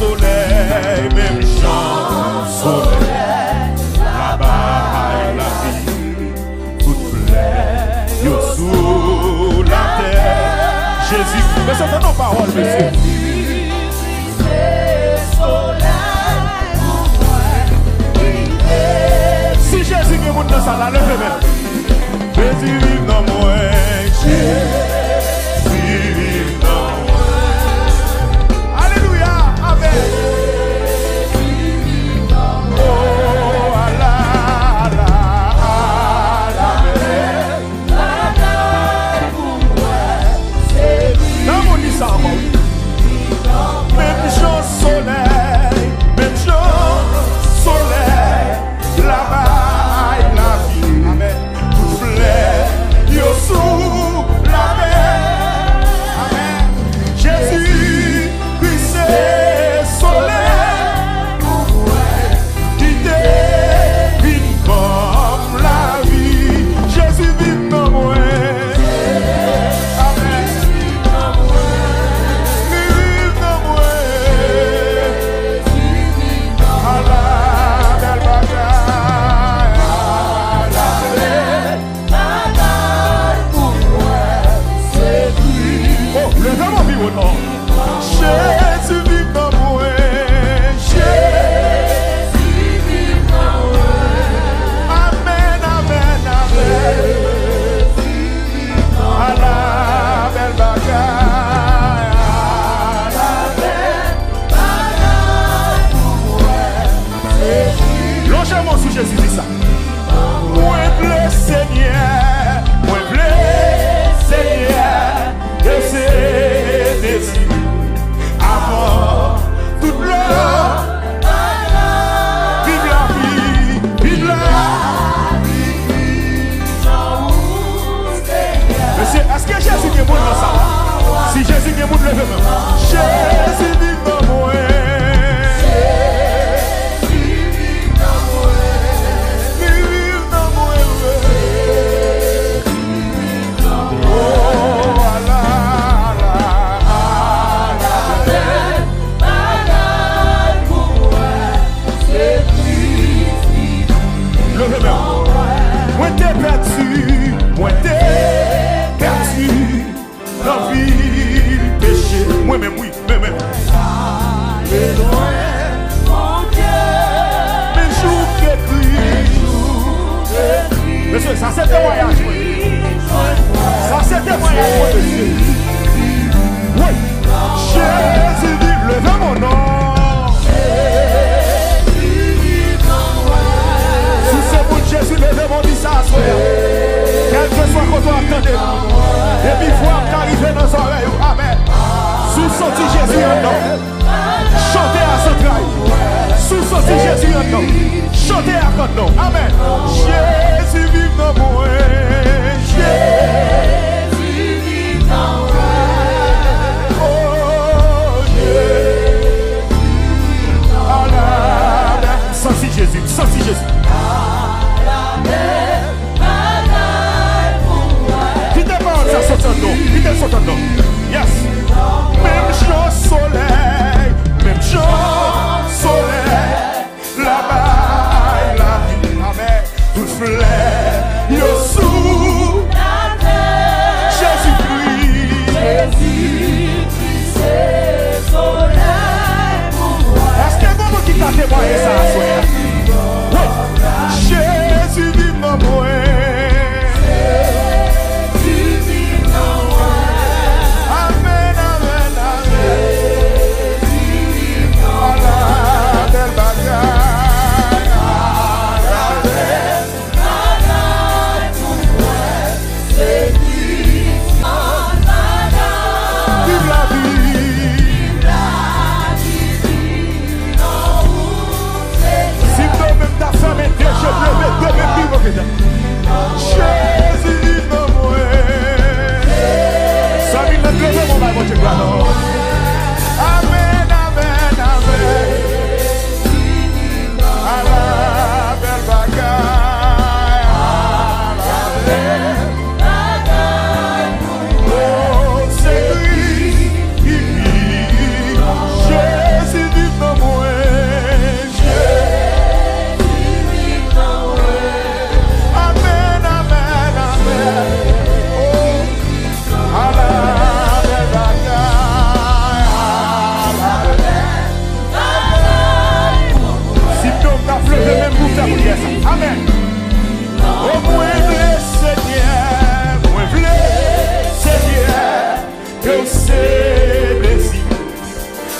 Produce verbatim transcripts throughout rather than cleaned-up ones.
Solèy, menm jan solèy la bay lavi. Tout flè yo sou latè. Jezi, mesye, tande yon pawòl, mesye. Si Jezi gen moun nan sal la, leve men. Jezi viv nan mwen, Jezi viv nan mwen. Alelouya, amèn. Oh, ala, ala, ala, amèn. Nan moun di sa ankò, wi. Menm jan solèy, menm jan solèy la bay lavi. Amèn. Tout flè yo sou latè. Amèn. Jezi Kris se solèy pou mwen ki te vin ban m lavi. Jezi viv nan mwen. Amèn. Li viv nan mwen. Ala bèl bagay. Ala bèl bagay pou mwen, se Kris. Oh, leve men pi wo non. Jezi viv nan mwen. Jezi viv nan mwen. Amèn, amèn, amèn. Jezi viv nan mwen. Ala bèl bagay. Ala bèl bagay pou mwen, se Kris. Lonje men w sou Jezi, di sa. Mwen vle, Senyè, mwen vle, Senyè, e se dezi m avan tout lòt bagay. Viv lavi, viv lavi. Mesye, èske Jezi gen moun nan sal la? Si Jezi gen moun, leve men w. Jezi viv nan mwen. Li viv nan mwen, wi. Oh, ala, ala, ala. Leve men w. Mwen te pèdi, mwen te pèdi nan vil peche. Mwen menm, wi, mwen menm. Men jou ke Kris. Mesye, sa se temwayaj mwen. Sa se temwayaj mwen, mesye. Wi. Jezi viv, leve men w non. Si w se moun Jezi, leve men w, di sa aswè a. Kèlkeswa kote w ap tande m, depi vwa ap ka rive nan zòrèy ou. Amèn. Si w santi Jezi anndan w, chante a zantray. Si w santi Jezi anndan w, chante a anndan w. Amèn. Jezi viv nan mwen. Jezi viv nan mwen. Oh, Jezi. Ala, santi Jezi, santi Jezi. Kite pawòl sa soti anndan w. Kite l soti anndan w. Yes. Menm jan solèy, menm jan solèy la bay lavi. Amèn. Tout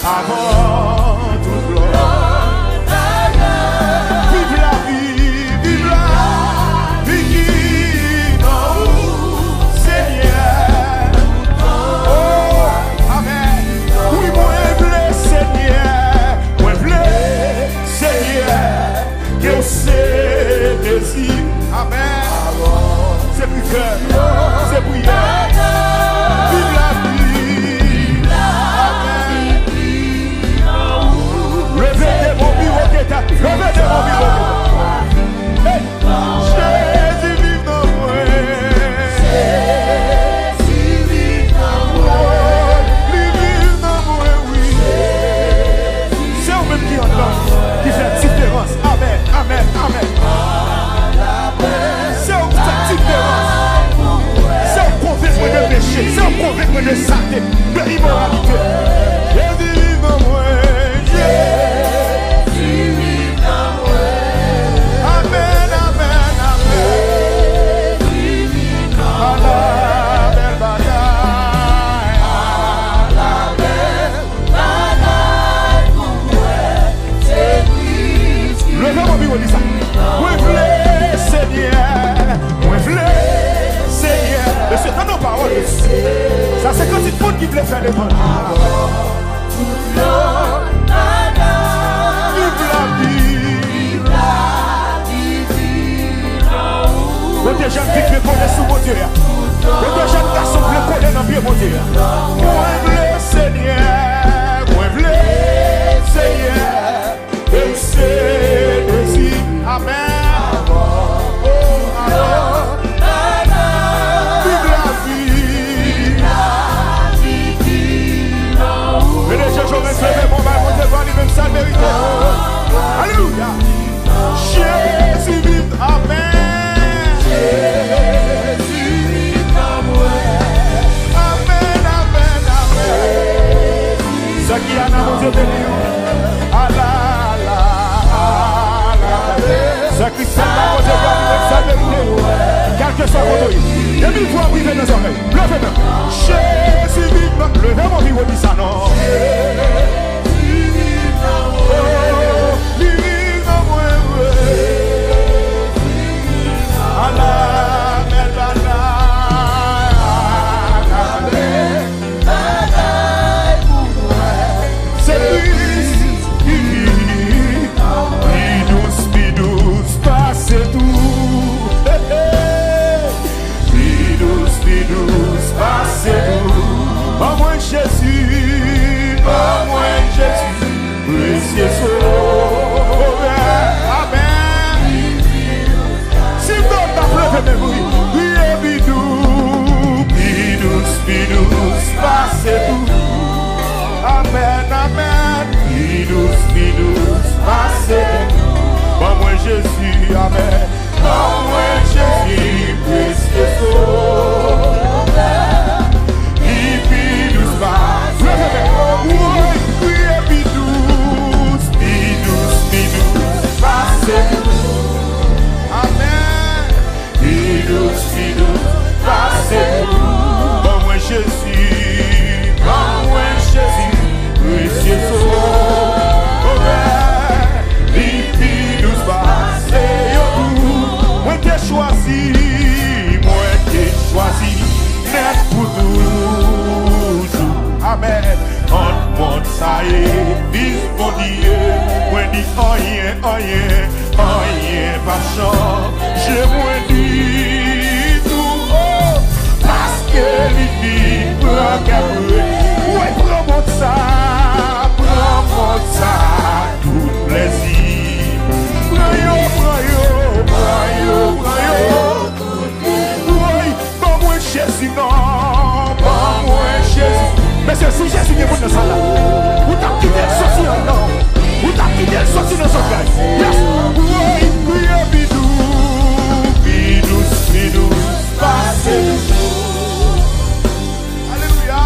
Avan tout lòt bagay. Viv lavi, viv lavi ki nan ou, Senyè. Oh, amèn. Wi, mwen vle, Senyè. Mwen vle, Senyè. Ke w se dezi. Amèn. Se priyè. Se priyè. Viv lavi. Amèn. Leve demon pi wo ke tèt. Leve demon pi wo ke tèt. Hey! Jezi viv nan mwen. Jezi viv nan mwen. Li viv nan mwen, wi. Se ou menm ki anndan, ki fè diferans. Amèn, amèn, amèn. Se ou ki fè diferans. Se ou konvenk mwen de peche. Se ou konvenk mwen de salte, de imoralite. Jezi viv nan mwen. Jezi viv nan mwen. Amèn, amèn, amèn. Jezi viv nan mwen. A la bèl bagay. A la bèl bagay pou mwen, se Kris ki. Leve w anpi w di sa. Mwen vle, Senyè. Mwen vle, Senyè. Mesye, tande yon pawòl. Sa se kantik moun ki vle fè levanjil. Viv lavi. Kote jèn fi k vle konnen sou Bondye a. Kote jèn gason k vle konnen nan pye Bondye a. Mwen vle, Senyè. Mwen vle, Senyè. E se dezi. Amèn. Oh, amèn. Viv lavi. Mete je w, leve men w, bay Bondye glwa, li menm sèl merite. Alelouya. Jezi viv, amèn. Jezi viv nan mwen. Amèn, amèn, amèn. Sa ki a nan Bondye beni w. Ala, ala, ala. Sa ki fèt la, Bondye glwa, li menm sèl merite. Kèlkeswa kote w ye. Depi vwa w rive nan zòrèy. Leve men. Jezi viv nan, leve men w pi wo, di sa non. Oh, li viv nan mwen, wi. Ala bèl bagay, ala bèl bagay pou mwen. Se Kris ki pi dous, pi dous pase tou. Hey, hey. Pi dous, pi dous pase tou. Ban mwen Jezi, ban mwen Jezi, presye sovè. Amèn. Si w ta leve men w, wi, kriye pi dous, pi dous, pi dous pase tou. Amèn, amèn. Pi dous, pi dous pase tou. Ban mwen Jezi, amèn. Ban mwen Jezi, presye sovè, ki pi dous pase. Leve men w, kriye pi dous, pi dous, pi dous pase. Amèn. Pi dous, pi dous pase. Ban mwen Jezi, ban mwen Jezi, presye sovè, li pi dous pase yo tou. Mwen te chwazi, mwen te chwazi nèt pou toujou. Amèn. Ant mond sa e vis Bondye, mwen di anyen, anyen. Anyen pa chanje mwen ditou, oh, paske li vin pran kè m. Woy, pran mond sa, pran mond sa, tout plèzi. Pran yo, pran yo, pran yo, pran yo. Woy, ban mwen Jezi non, ban mwen Jezi. Mesye, si Jezi gen moun nan sal la, ou t ap kite l soti anndan w? Ou t ap kite l soti nan zòrèy? Yes. Woy, kriye pi dous, pi dous, pi dous pase. Alelouya.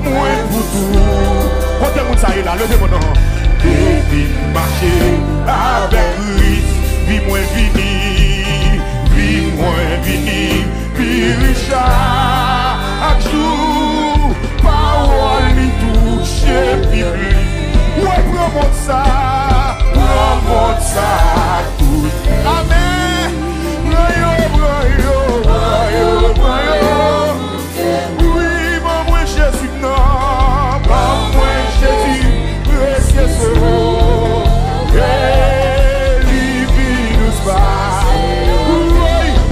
Mwen pou tou. Kote moun sa ye la? Leve men w non. Depi m mache avèk Kris, vi mwen vini, vi mwen vini pi rich chak jou. Pawòl li touche piblik. Woy, pran mond sa, pran mond sa tout. Amèn. Pran yo, pran yo, pran yo, pran yo. Wi, ban mwen Jezi m nan, ban mwen Jezi, presye sove, li pi dous pase. Wi,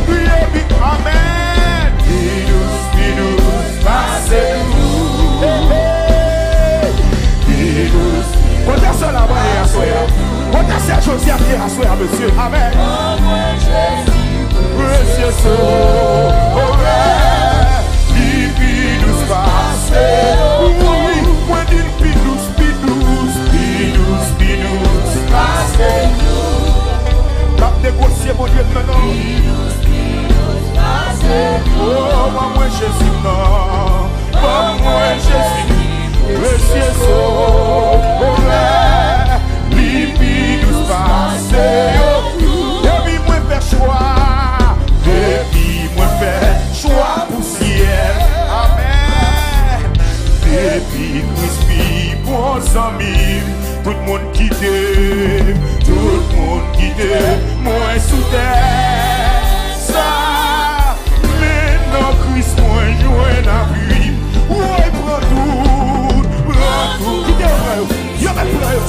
wi, wi, amèn. Pi dous, pi dous pase tou. Pi dous. Kote sè la mwen ye aswè a? Kote sè Jozya ye aswè a, mesye? Amèn. Presye sove, li pi dous pase. Wi, mwen di l pi dous, pi dous, pi dous, pi dous pase. M ap negosye Bondye m nan non. O, ban mwen Jezi m nan. Ban mwen Jezi, mesye sove, li pi dous pase yo. Depi mwen fè chwa, depi mwen fè chwa pou syèl. Amèn. Depi Kris pi bon zanmi m, tout moun kite, tout moun kite mwen sou tè sa. Men nan Kris mwen jwenn apui. Woy, pran tout, pran tout. Kite yo pran yo. Yo mèt pran yo.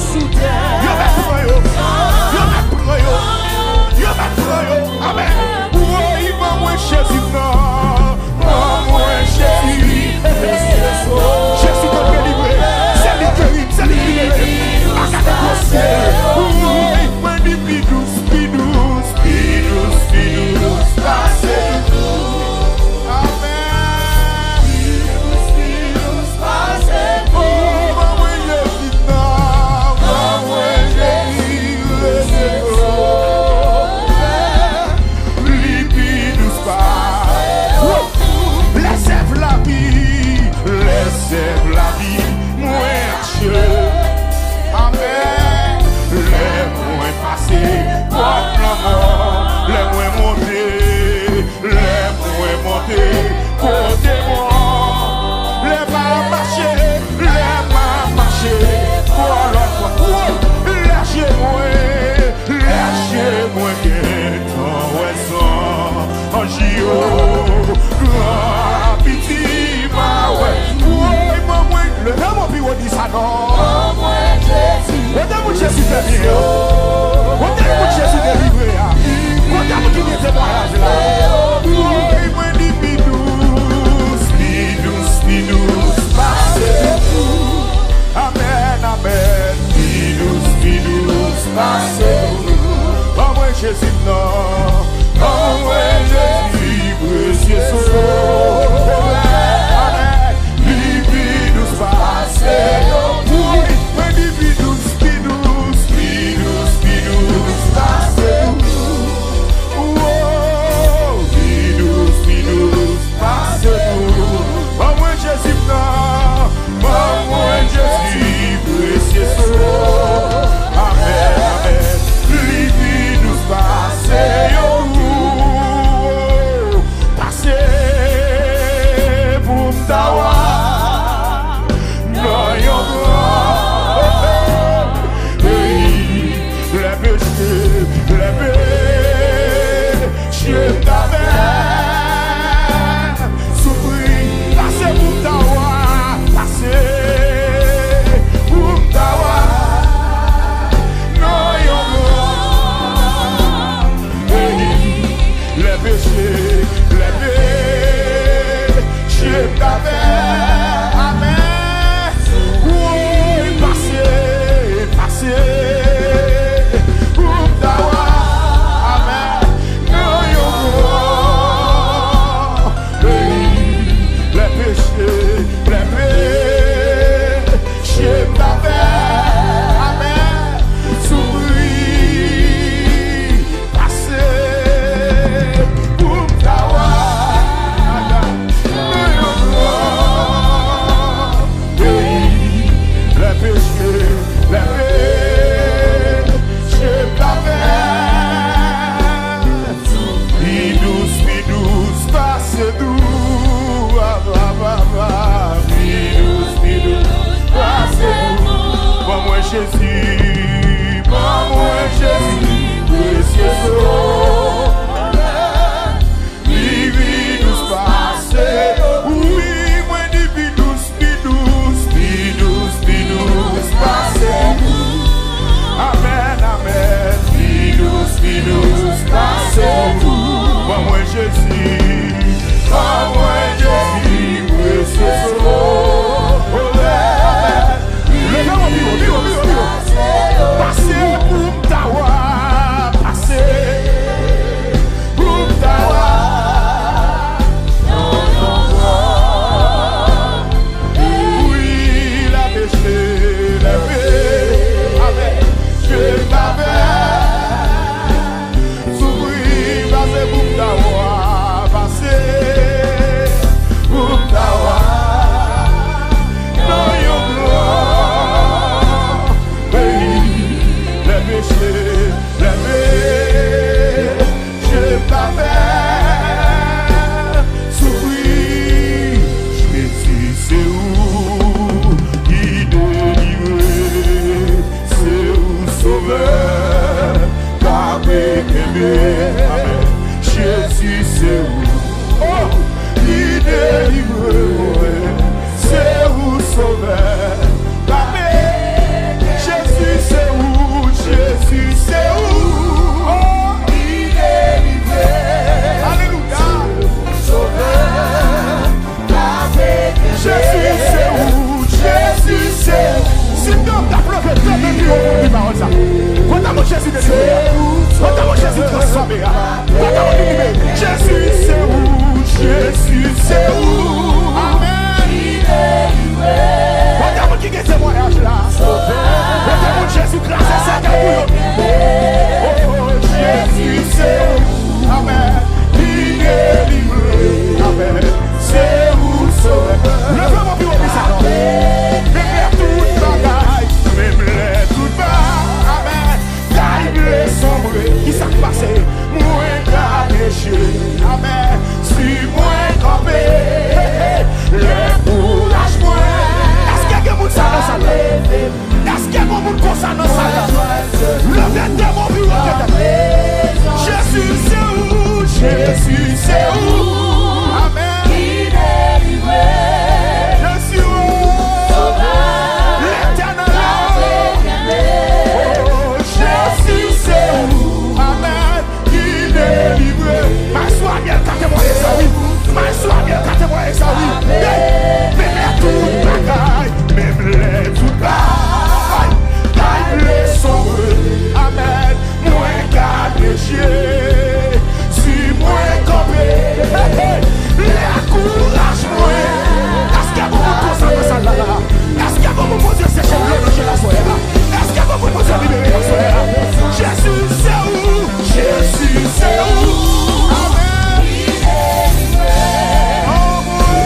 Yo mèt pran yo. Yo mèt pran yo. Yo mèt pran yo. Amèn. Woy, ban mwen Jezi m nan. Ban mwen Jezi. Jezi konn delivre. Se li geri m, se li ki libere m. A gade gwo syèl. Woy, mwen di pi dous, pi dous, pi dous, pi dous pase tou. Amèn. Pi dous, pi dous pase tou. O, ban mwen Jezi nan, ban mwen Jezi, rete sove. Li pi dous pase. Lè zèv lavi, lè zèv lavi, mwen Amèn. Lè mwen pase pòt lanmò, lè mwen monte, lè mwen monte kote mò, lè m ap mache, lè m ap mache bò lòt bò. Lè je mwen, lè je mwen gentan wè san. Anj yo, gran piti m a wè. Woy, ban mwen, leve men w pi wo, di sa non. Ban mwen Jezi. Kote moun Jezi fè byen yo? Kote moun Jezi delivre a? Kote moun ki gen temwayaj la? Woy, mwen di pi dous, pi dous, pi dous pase tou. Amèn, amèn. Pi dous, pi dous pase tou. Ban mwen Jezi m nan. Ban mwen Jezi, presye sove. Amèn. Li pi dous pase yo. Wi, mwen di pi dous, pi dous, pi dous. Èske gon moun konsa nan sal la? Leve de men w pi wo ke tèt. Jezi, se ou, Jezi, se ou. Amèn. Jezi, o. Letènèl la. O, Jezi, se ou. Amèn. Ki delivre. Maestro Amiel ka temwaye sa, wi. Maestro Amiel ka temwaye sa, wi. Hey! Menm lè tout bagay, menm lè tout bagay, bagay vle sonbre. Amèn. Mwen gade Jezi, mwen kanpe. Hey, hey! Lè kouraj mwen. Èske gon moun konsa nan sal la? Èske gon moun Bondye seche dlo nan je l aswè a? Èske gon moun Bondye libere aswè a? Jezi, se ou. Jezi, se ou. Amèn. Oh, wi.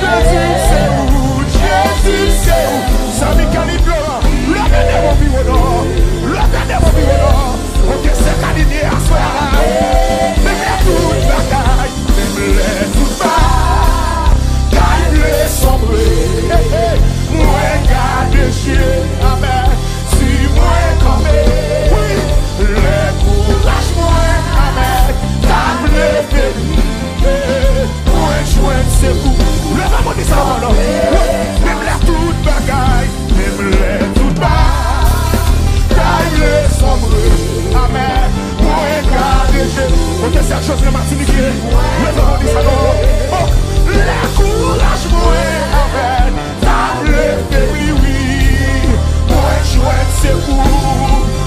Jezi, se ou. Jezi, se ou. Zanmi Kalidro, leve de men w pi wo non. Leve de men w pi wo non. Oke, se Kalidro aswè a la. Menm lè tout bagay, menm lè tout bagay vle sonbre. Hey, hey. Mwen gade Jezi. Amèn. Si mwen kanpe, wi, lè kouraj mwen, amèn, ta vle febli, mwen jwenn sekou. Leve men w di sa ankò non. Wi, menm lè tout bagay, menm lè tout bagay vle sonbre, amèn, mwen gade Jezi. Kote Serge José Martinique ye? Leve men w di sa non. Oh, lè kouraj mwen, amèn, ta vle febli, wi. Mwen jwenn sekou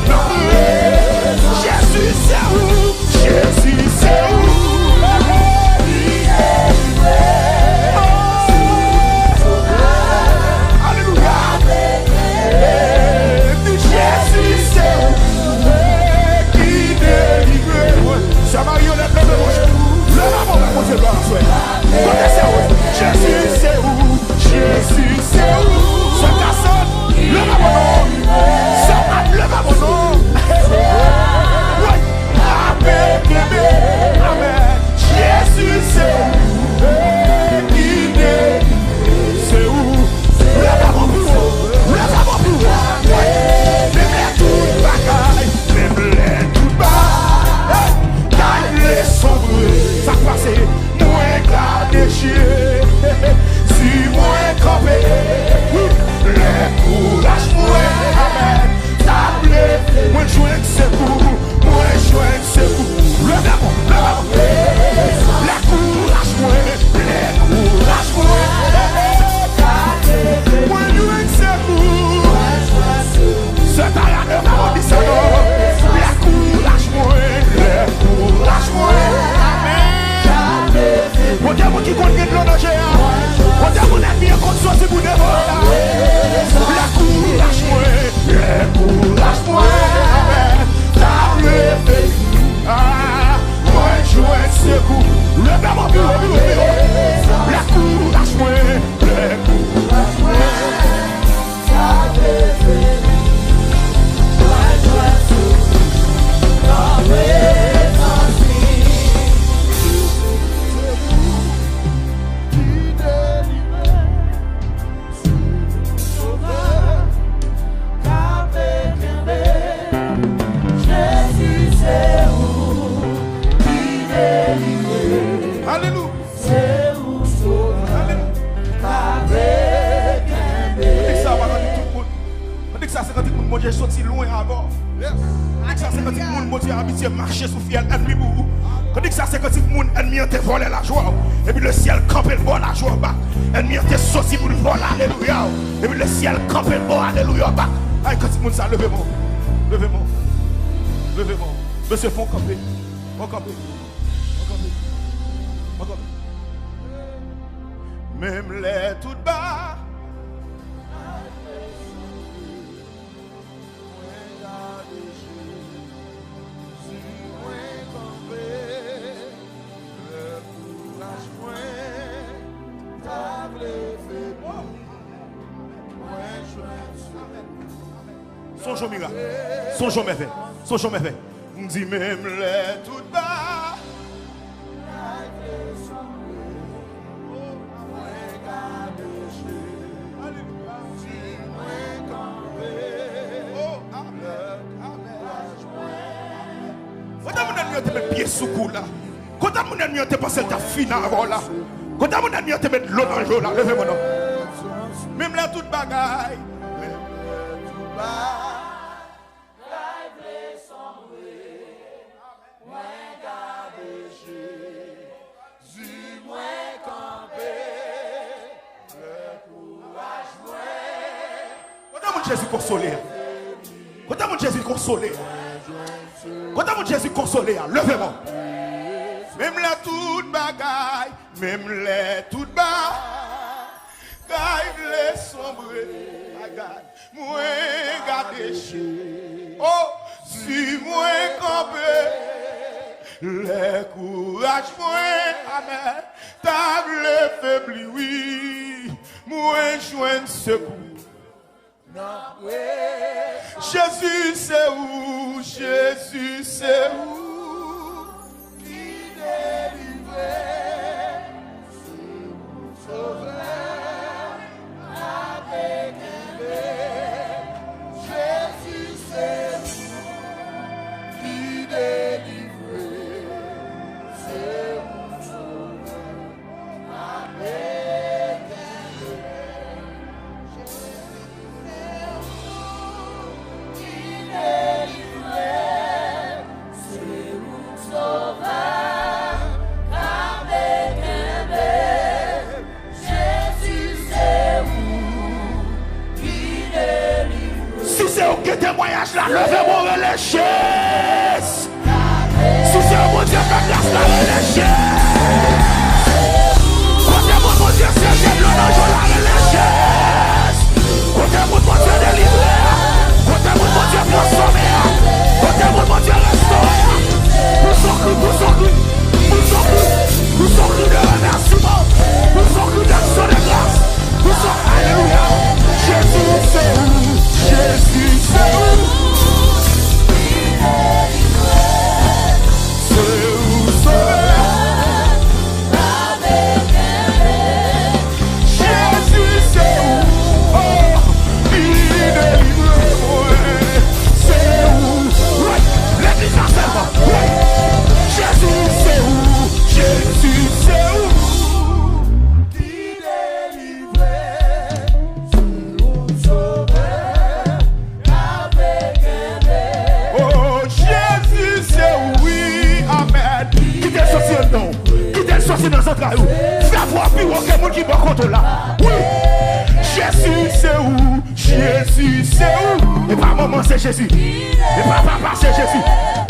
nan Jezi, se ou. Jezi, se ou. Alelouya. Di, Jezi, se ou ki delivre mwen. Sè Marie Yolette, leve men w. Leve men w, Bondye glwa aswè. Kote sè w? Jezi, se ou. Jezi, se ou. Sè Carson, leve men w non. Sè Ann, leve men w non. Wi, kanpe, kenbe. Amèn. Jezi, se ou. Ki delivre, se ou. Leve men w pi wo. Leve men w pi wo. Wi. Menm lè tout bagay, menm lè tout bagay ta vle sonbre. Sa k pase? Mwen gade Jezi, mwen kanpe. Wi, lè kouraj mwen, amèn, ta vle, mwen jwenn sekou, mwen jwenn sekou. Leve men w, leve men w. Lè kouraj mwen, lè kouraj mwen, mwen jwenn sekou. Sè Tara, leve men w, di sa non. Lè kouraj mwen, lè kouraj mwen. Amèn. Kote moun ki konn gen dlo nan je a? Kote moun ènmi an konn soti pou devore la? Lè kouraj mwen, lè kouraj mwen. Amèn. Ta vle febli. Ah, mwen jwenn sekou. Leve men w pi wo, pi wo, pi wo. Lè kouraj mwen, lè kouraj mwen. Alelouya. Se ou sovè k ap kenbe. Kantik sa pa kantik tout moun. Kantik sa se kantik moun Bondye soti lwen avè w. Kantik sa se kantik moun Bondye abitye mache sou fyèl ènmi pou ou. Kantik sa se kantik moun ènmi an te vòlè lajwa w. Epi lesyèl kanpe l ba w lajwa w bak. Ènmi an te soti pou l vòlè alelouya w. Epi lesyèl kanpe l ba w alelouya w bak. Ay, kantik moun sa, leve men w. Leve men w. Leve men w. Mesye, fò w kanpe. Fò w kanpe. Fò w kanpe. Fò w kanpe. Menm lè tout ba, mwen gade Jezi, mwen kanpe. Lè kouraj mwen ta vle febli, mwen jwenn sekou. Sonj yon mirak. Sonj yon mèvèy. Sonj yon mèvèy. M di menm lè tout ba, mwen gade sou kou la. Kote moun ènmi an te panse l t ap fini avè w la? Kote moun ènmi an te met dlo nan je w la? Leve men w non. Menm lè tout bagay, menm lè tout bagay vle sonbre, mwen gade Jezi, mwen kanpe lè kouraj mwen. Kote moun Jezi konsole a? Kote moun Jezi konsole a? Kote moun Jezi konsole a? Leve men w. Menm lè tout bagay, menm lè tout bagay vle sonbre, bagay mwen gade Jezi. O, si mwen kanpe lè kouraj mwen, amèn, ta vle febli, wi, mwen jwenn sekou. Jezi, se ou, Jezi, se ou ki delivre. Se ou Sovè, pa pe kenbe. Jezi, se ou ki delivre. Se ou Sovè, pa pe kenbe. Si se ou ki gen temwayaj la, leve men w rele Jezi. Si se ou Bondye fè gras la, rele Jezi. Kote moun Bondye sèche dlo nan je w la, rele Jezi. Kote moun Bondye delivre a, kote moun Bondye transfòme a, kote moun Bondye restore a. Pouse yon kri, pouse yon kri, pouse yon kri, pouse yon kri de remèsiman, pouse yon kri d'aksyon de gras, pouse yon, alelouya. Jezi, se ou, Jezi, se ou. Se ou Sovè. Jezi, se ou, o, ki delivre mwen. Se ou, wi, legliz la sèlman, wi. Jezi, se ou, Jezi, se ou ki delivre. O, Jezi, se ou, wi, amèn. Kite l soti anndan w. Kite l soti nan zantray ou. Fè vwa w pi wo ke moun ki bò kote w la. Wi. Jezi, se ou. Jezi, se ou. E pa manman, se Jezi. E pa papa, se Jezi.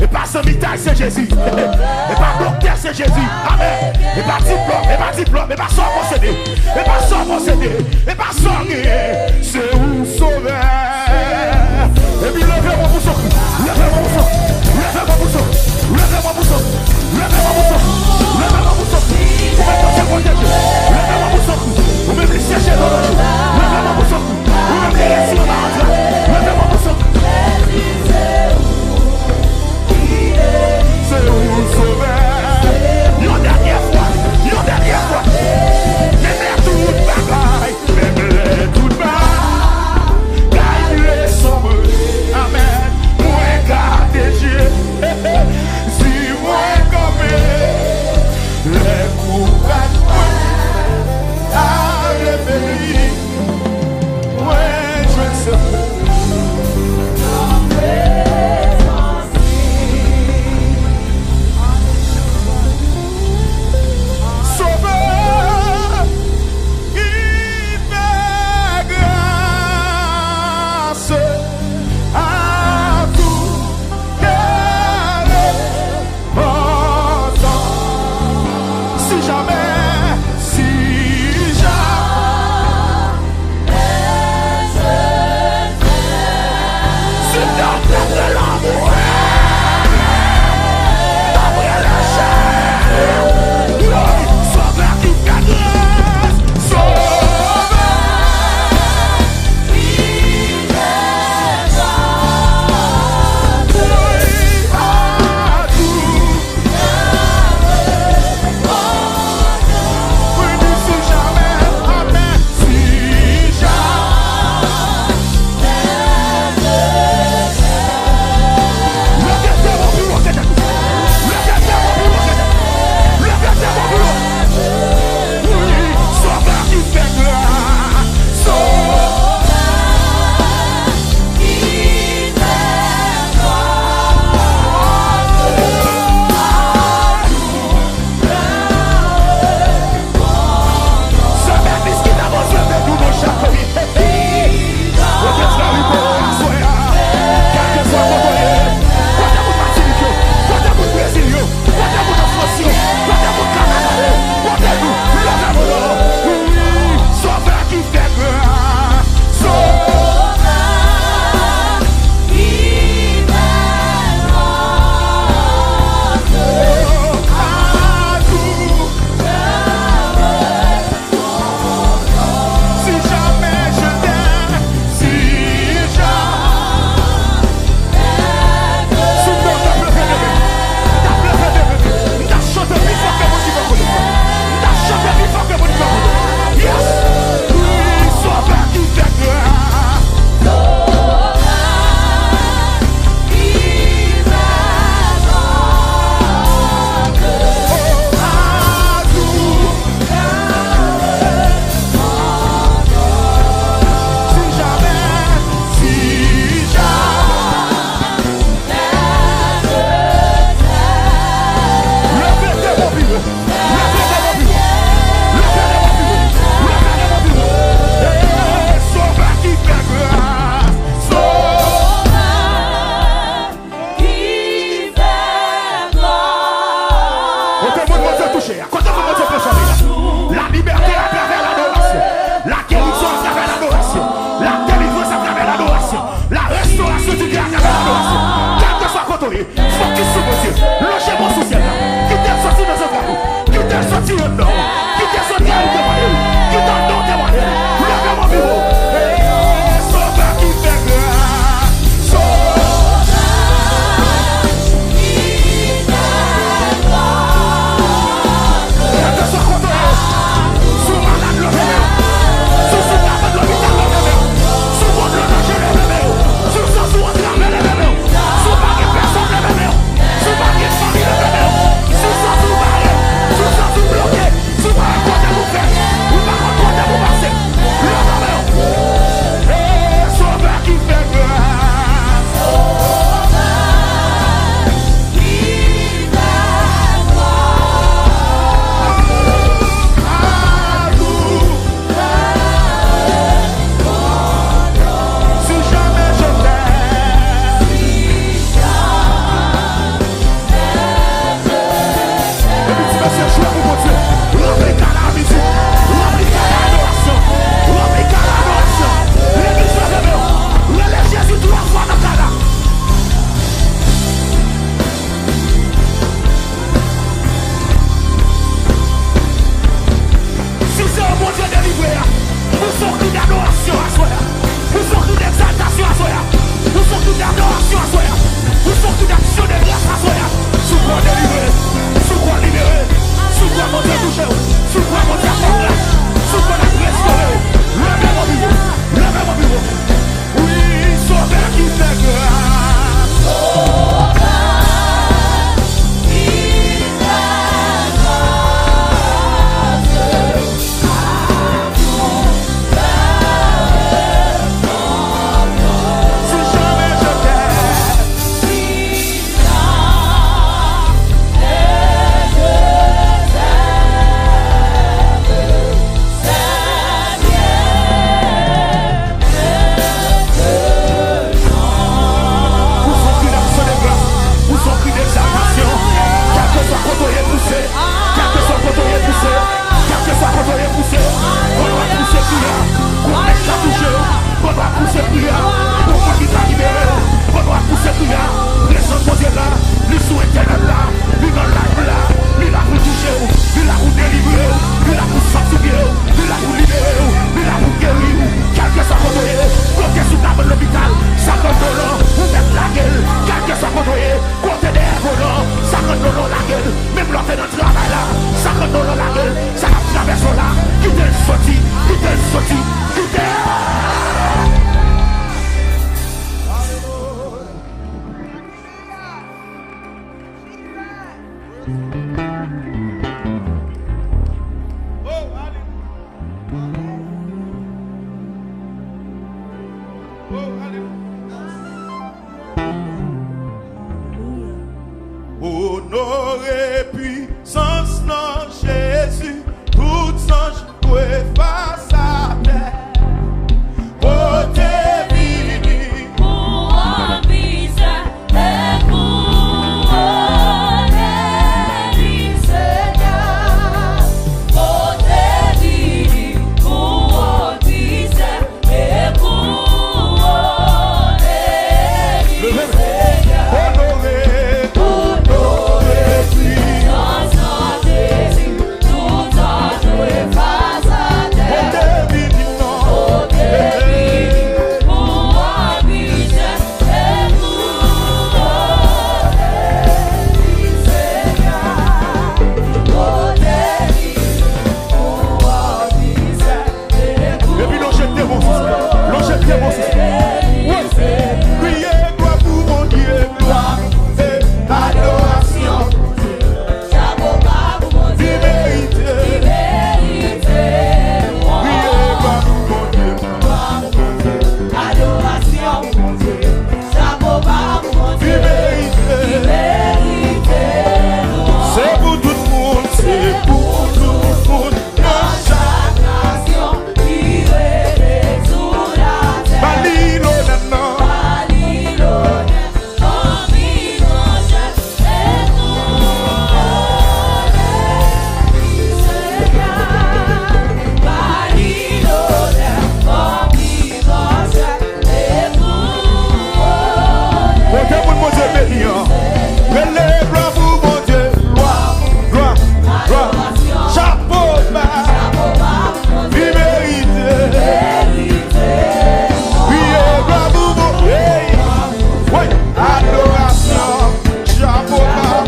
E pa zanmitay, se Jezi. E pa doktè, se Jezi. Amèn. E pa diplòm, e pa diplòm, e pa sa w posede. E pa sa w posede. E pa sa w genyen. Se ou Sovè. Epi leve men w pou sot. Leve men w pou sot. Leve men w pou sot. Leve men w pou sot. Leve men w pou sot. Leve men w pou sot. Ou mèt Bondye pwoteje. Leve men w pou sot. Ou mèt li sèche nan je w. Leve men w pou sot. Ou mèt li resi anba rad la. Leve men w pou sot. Se ou Sovè. Yon dènye fwa. Yon dènye fwa. Menm lè tout bagay. Menm lè tout bagay vle sonbre. Amèn. Mwen gade je. Si mwen kanpe. Lè kouraj mwen. A Son kri d'adorasyon aswè a. Ou son kri d'egzaltasyon aswè a. Ou son kri d'adorasyon aswè a. Ou son kri d'aksyon de gras aswè a. Si w kwè w delivre, si w kwè w libere, si w kwè Bondye touche w, si w kwè Bondye ap fè w gras, si w kwè l ap restore w, leve bò pi wo, leve bò pi wo. Wi, Sovè ki fè gras. Ou son kri d'aksyon de gras, ou son kri d'egzaltasyon. Kèlkeswa kote w ye, pouse. Kèlkeswa kote w ye, pouse. Kèlkeswa kote w ye, pouse. Kòd w ap pouse kri a. Kòd w ap pouse kri a. Pou moun ki ka libere w. Kòd w ap pouse kri a. Prezans Bondye la. Li sou entènèt la. Li nan live la. Li la pou touche w. Li la pou delivre w. Li la pou sanktifye w. Li la pou libere w. Li la pou geri w. Kèlkeswa kote w ye. Kote sou tab lopital. Senkant dola. Ou mèt lage l. Kèlkeswa kote w ye. Kote dèyè volan, senkant dola w lage l. Menm lè w te nan travay la, senkant dola w lage l. Sa k ap travèse w la, kite l soti, kite l soti, kite l. Onore pwisans nan Jezi, tout zanj dwe fas atè. Kote vini pou wòb misye e pou onè li, Senyè. Kote vini pou wòb misye. Epi lonje te bon sou sa. Lonje te bon sou sa. Wi. Kriye glwa pou Bondye, glwa e adorasyon. Li merite. Kriye glwa pou Bondye. Li merite. Se pou tout moun, se pou tout moun. Nan chak nasyon ki rete sou latè. Ba li lonè nan. Ba li lonè, kòm li bon chèf, e pou onè li, Senyè. Ba li lonè, kòm li bon chèf. Kote moun Bondye beni an? Rele glwa pou Bondye. Glwa, glwa, glwa. Chapo ba. Li merite. Kriye glwa pou Bondye. Wi, adorasyon. Chapo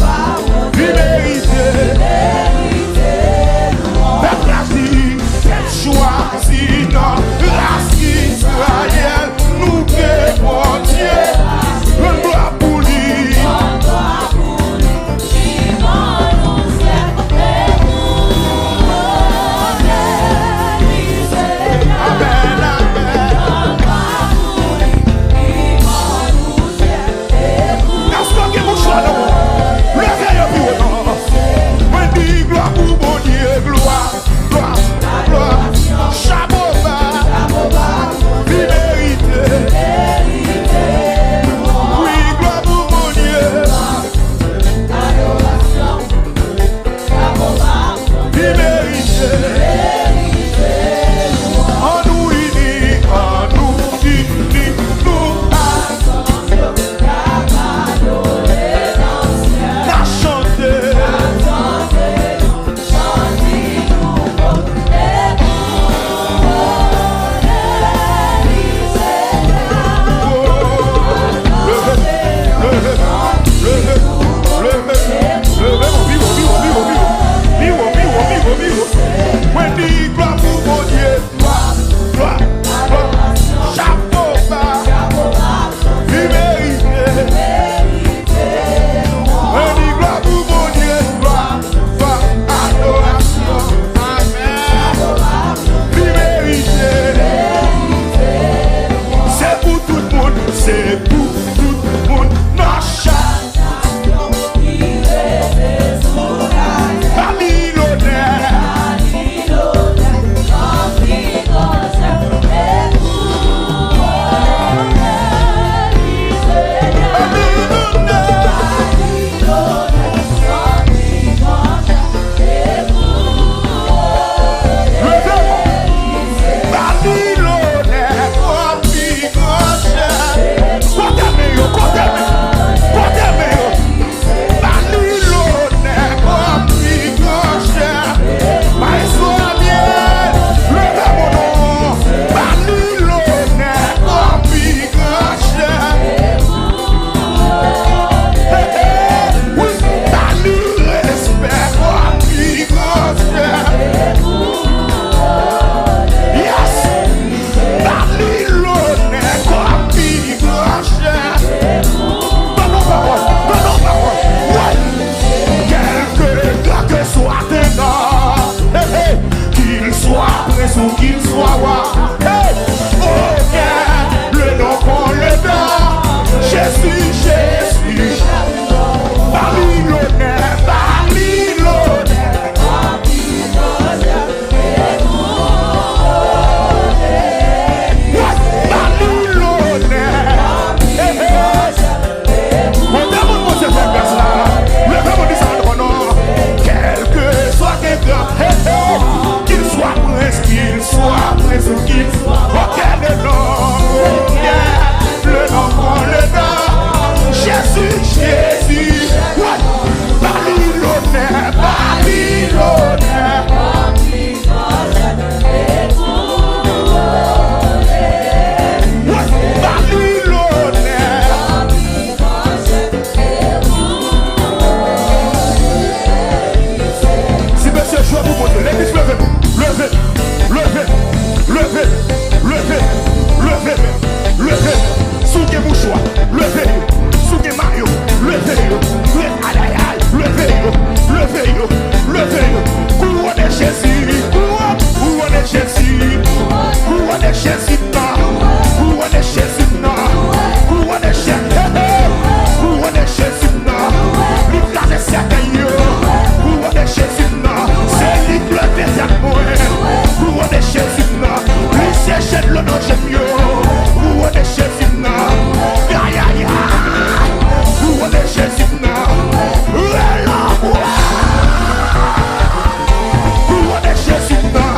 ba. Li merite. Pèp la di, pèp chwazi nan ras Izrayèl, nou gen Bondye, rann glwa pou li. Amèn, amèn. Èske w gen bouch la nan ou? Leve yo pi wo non. Mwen di glwa pou Bondye, glwa, glwa, glwa. Chapo ba, li merite. Qu'il soit roi. Hey! Honneur, le nom qu'on le donne. Jésus, Jésus. Ba li lonè, ba li lonè. What? Ba li lonè. Hey, hey. Bon, demoun Bondye fè gras la, leve men w, di sa ankò non. Kèlkeswa ke gran, hey, hey, qu'il soit prince, qu'il soit prince ou qu'il soit, aucun de nos, yeah, le nom qu'on le donne. Jésus, Jésus, ouais. Ba li lonè, ba li lonè. Ba li lonè. Si mesye jwe pou Bondye, legliz leve nou. Leve, leve, leve, leve, leve, leve. Si w gen mouchwa, leve yo. Si w gen mayo, leve yo. Leve, ayayay, leve yo, leve yo, leve yo. Kouwone Jezi, kouwone, kouwone Jezi, kouwone Jezi nan, kouwone Jezi nan, kouwone Jezi, hey, hey, kouwone Jezi nan. Li kraze sèkèy yo, kouwone Jezi nan. Se li k leve tèt mwen, kouwone Jezi nan. Li seche dlo nan je m yo, kouwone Jezi nan. Ayayay, kouwone Jezi nan. Rela. Kouwone Jezi nan,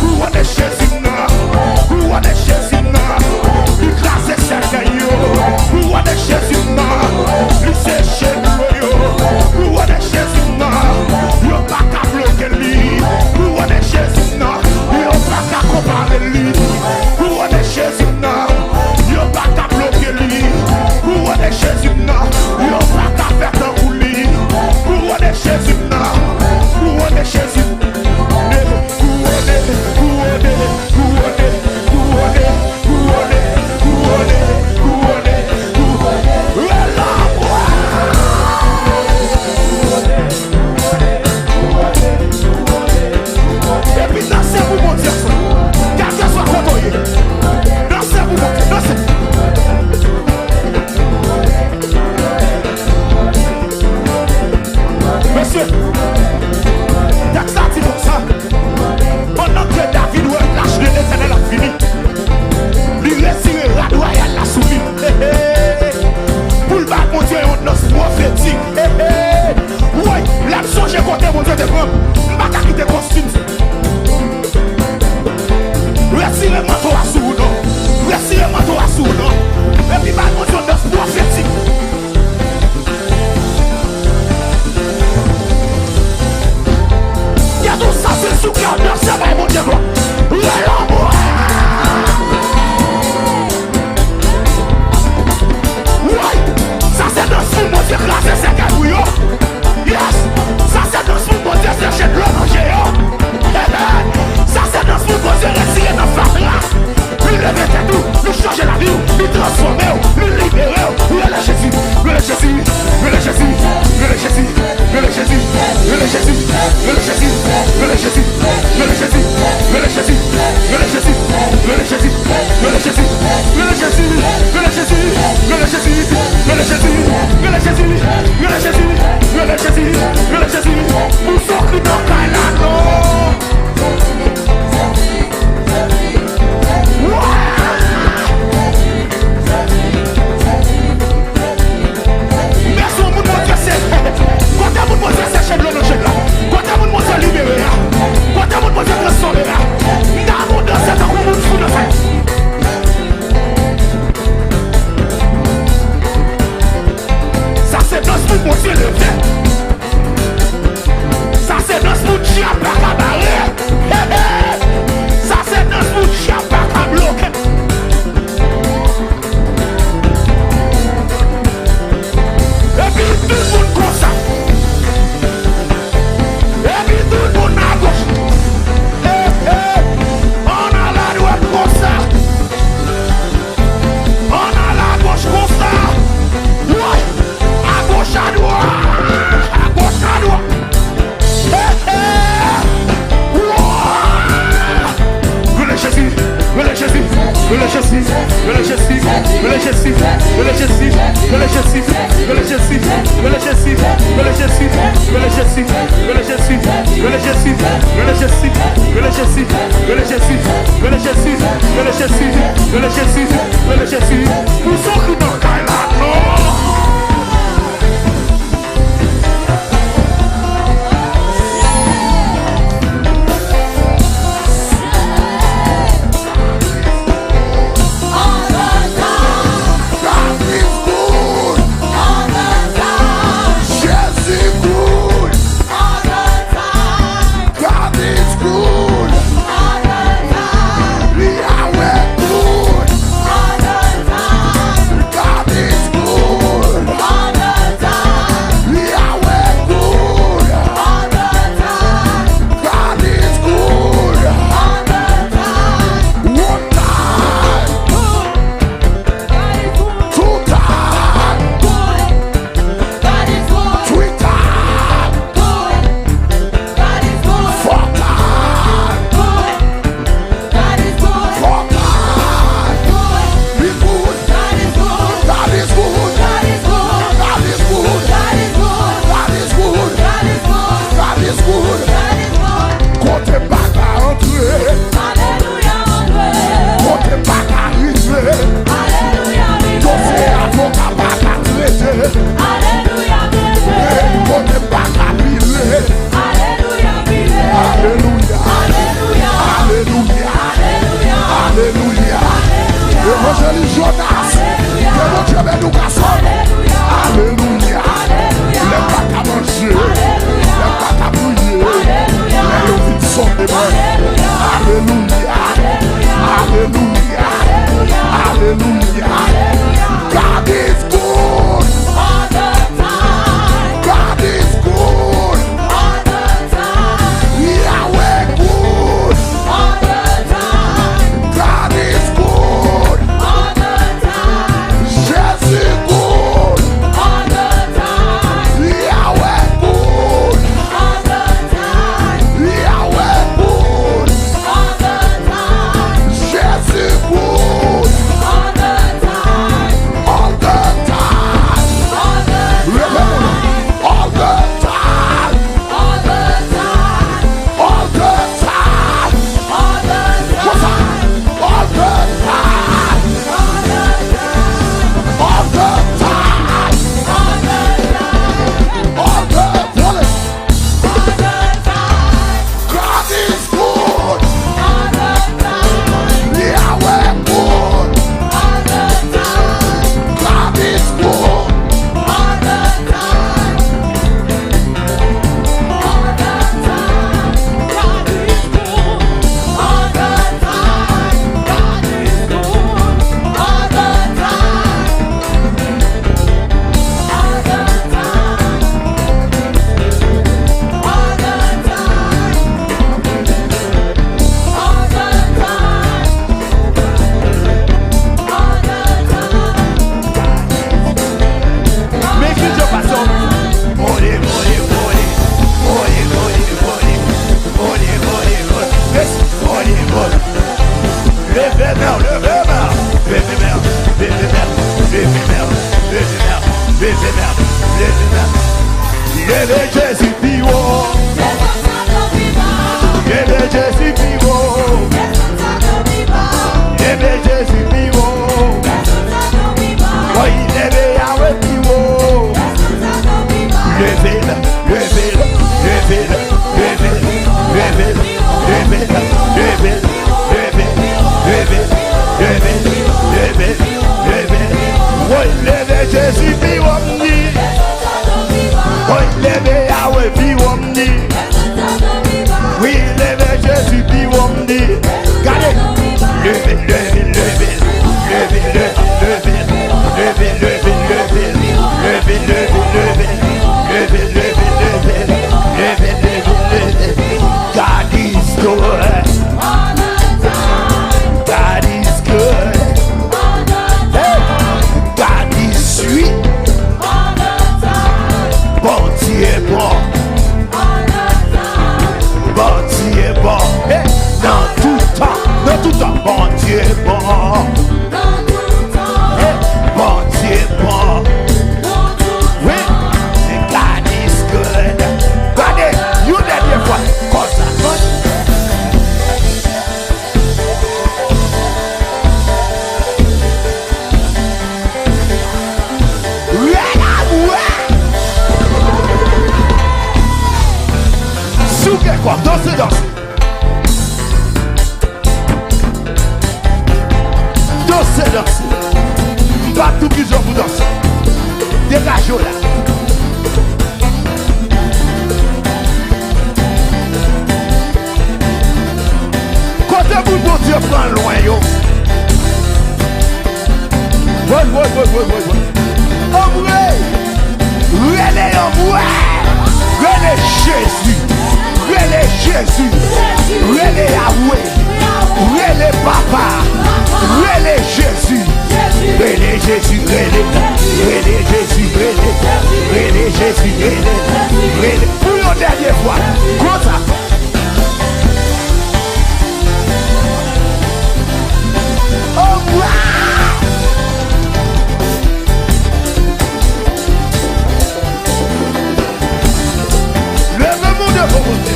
kouwone Jezi nan, kouwone Jezi nan. Li kraze sèkèy yo, kouwone Jezi nan. Li seche dlo yo, kouwone Jezi nan. Yo pa ka bloke li, kouwone Jezi nan. Yo pa ka konpare li, kouwone Jezi nan. Yo pa ka bloke li, kouwone Jezi nan. Yo pa ka fè tankou li, kouwone Jezi nan. Kouwone Jezi. Kouwone, kouwone, kouwone, kouwone, kouwone, kouwone, kouwone, kouwone. Rela. Epi danse pou Bondye ansanm. Kèlkeswa kote w ye. Danse pou Bondye. Danse. Mesye, tèks la di konsa. Pandan ke David wè lach de Letènèl ap vini, li retire rad wayal la sou li. He, he. Pou l bay Bondye yon dans pwofetik. He, he. Woy, lè m sonje kote Bondye te pran m, m pa ka kite kostim. Retire manto a sou ou non. Retire manto a sou ou non. Epi bay Bondye yon dans pwofetik. Gade yon sa se sou kè w danse bay Bondye glwa. Rele w. Woy! Sa se dans pou Bondye kraze sèkèy pou yo. Yes! Sa se dans pou Bondye seche dlo nan je yo. Amen! Sa se dans pou Bondye retire nan fatra. Li leve tèt ou, li chanje lavi w, li transfòme w, li libere w. Pou sa w ki nan kay la, non. God is good. All the time. Yahweh good. All the time. God is good. All the time. Yahweh good. All the time. God is good. All the time. One time. Good. God is good. Two time. Good. God is good. Three time. Good. God is good. Four time. Good. God is good. Four time. Good. Be good. God is good. God is good. God is good. God is good. God is good. God is good. God is good. God is good. God is good. Kote m pa ka antre. Alelouya, antre. Kote m pa ka rive. Alelouya, rive. Dosye avoka pa ka trete. Alelouya, trete. Kote m pa ka pile. Alelouya, pile. Alelouya. Alelouya. Alelouya. Alelouya. Evanjelis Jonas. Alelouya. Ke Bondye beni w, gason. Alelouya. Alelouya. Alelouya. Lè m pa ka manje. Alelouya. Lè m pa ka priye. Alelouya. Lè yo vin sonde mwen. Alelouya. Alelouya. Alelouya. Alelouya. Alelouya. God is good. All the time. God is good. All the time. Yahweh good. All the time. God is good. All the time. Jezi good. All the time. Yahweh good. All the time. Yahweh good. All the time. Jezi good. All the time. All the time. All the time. All the time. All the time. All the time. All the time. What's up? All the time. All the time. All the time. All the time. All the time. All the time. God is good. All the time. Yahweh good. All the time. God is good. All the time. All the time. God is good. All the time. God is good. All the time. Men ki jan w pase w menm? Money, money, money. Money, money, money. Money, money, money. Yes. Money, money. Leve men w, leve men w. Leve men w, leve men w, leve men w, leve men w, leve men w, leve men w. Leve Jezi pi wo. Leve Jezi pi wo. Leve Jezi pi wo. Woy, leve Yahweh pi wo. Leve l, leve l, leve l, leve l, leve l, leve l, leve l, leve l, leve l, leve l, leve l, leve l. Woy, leve Jezi pi wo m di. Woy, leve Yahweh pi wo m di. Wi, leve Jezi pi wo m di. Gade. Leve, leve, leve. Leve, leve, leve. Leve, leve, leve. Leve, leve, leve. Leve, leve, leve. Leve, leve, leve. God is good. God is good. Hey. God is sweet. Bondye bon. Bondye bon. Hey. Nan tout tan, nan tout tan. Bondye Danse, danse. Danse, danse. M p ap di w kijan pou danse. Degaje w la. Kote moun Bondye pran lwen yo? Woy, woy, woy, woy, woy, woy. Anmwe! Rele anmwe! Rele Jezi! Rele Jezi! Rele Yawe! Rele Papa! Rele Jezi! Rele Jezi! Rele! Rele Jezi! Rele! Rele Jezi! Rele! Rele! Pou yon dènye fwa! Konsa! Leve men w devan Bondye.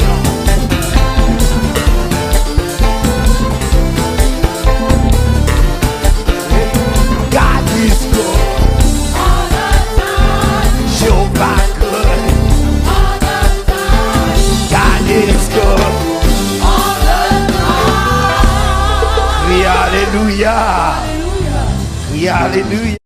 God is good. Jehovah good. God is good. Crie Alléluia. Crie Alléluia.